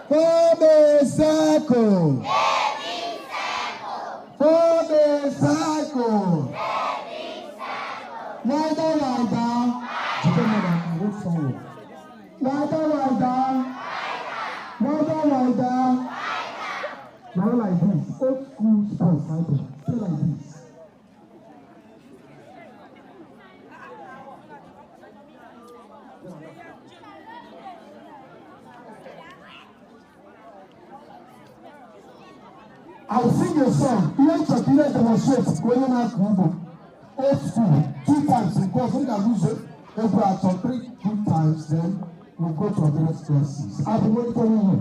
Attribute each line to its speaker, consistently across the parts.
Speaker 1: Form a circle. Form a circle. Wider, wider. Jide mmadụ aka, walk forward. Wider, wider. Wider, wider. Now like this. Old school sports, right there. Stay like this. I'll sing a song. Ihe nchọka ihe demonstrate ka onye na-akọ ugbo. Old school, two times nke ọzọ m ga-agụzo egwu atọ, three good times, then we'll go to our various classes. I'll be monitoring you.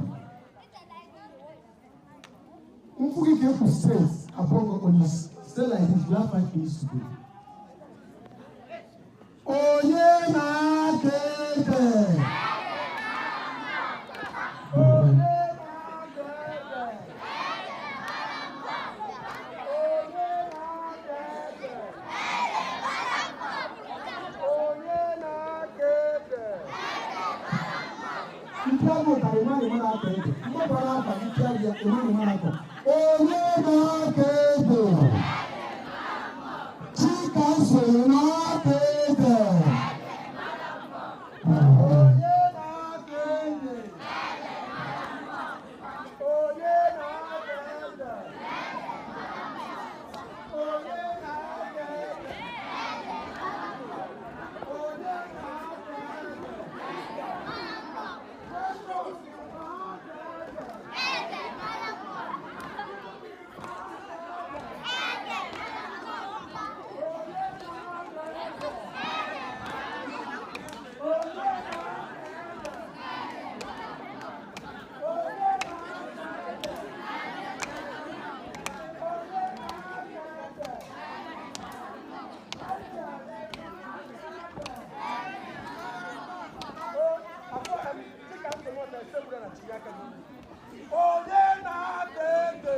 Speaker 1: Mkpu gị ga-ekwu straight abụọ gị onye isi. Stay like this, you have 5 minutes to go. Onye na-aka ede?
Speaker 2: Onye na-aka ede? Onye na-aka ede? Onye na-aka ede?
Speaker 1: Mpịa gị ụtarị ịma na ịma na-aka ede. Mmadụ ara afa gị pịa gị ya ịma na ịma na-aka. Onye na-aka ede? Chika soro na-aka ede.
Speaker 2: Onye na-aka ede? Onye na-aka ede? Onye na-aka ede? Onye na-aka ede? Precious na-aka ede. Onye na-aka ede? Onye na-aka ede? Onye na-aka ede? Onye na-aka ede? Onye na-aka ede?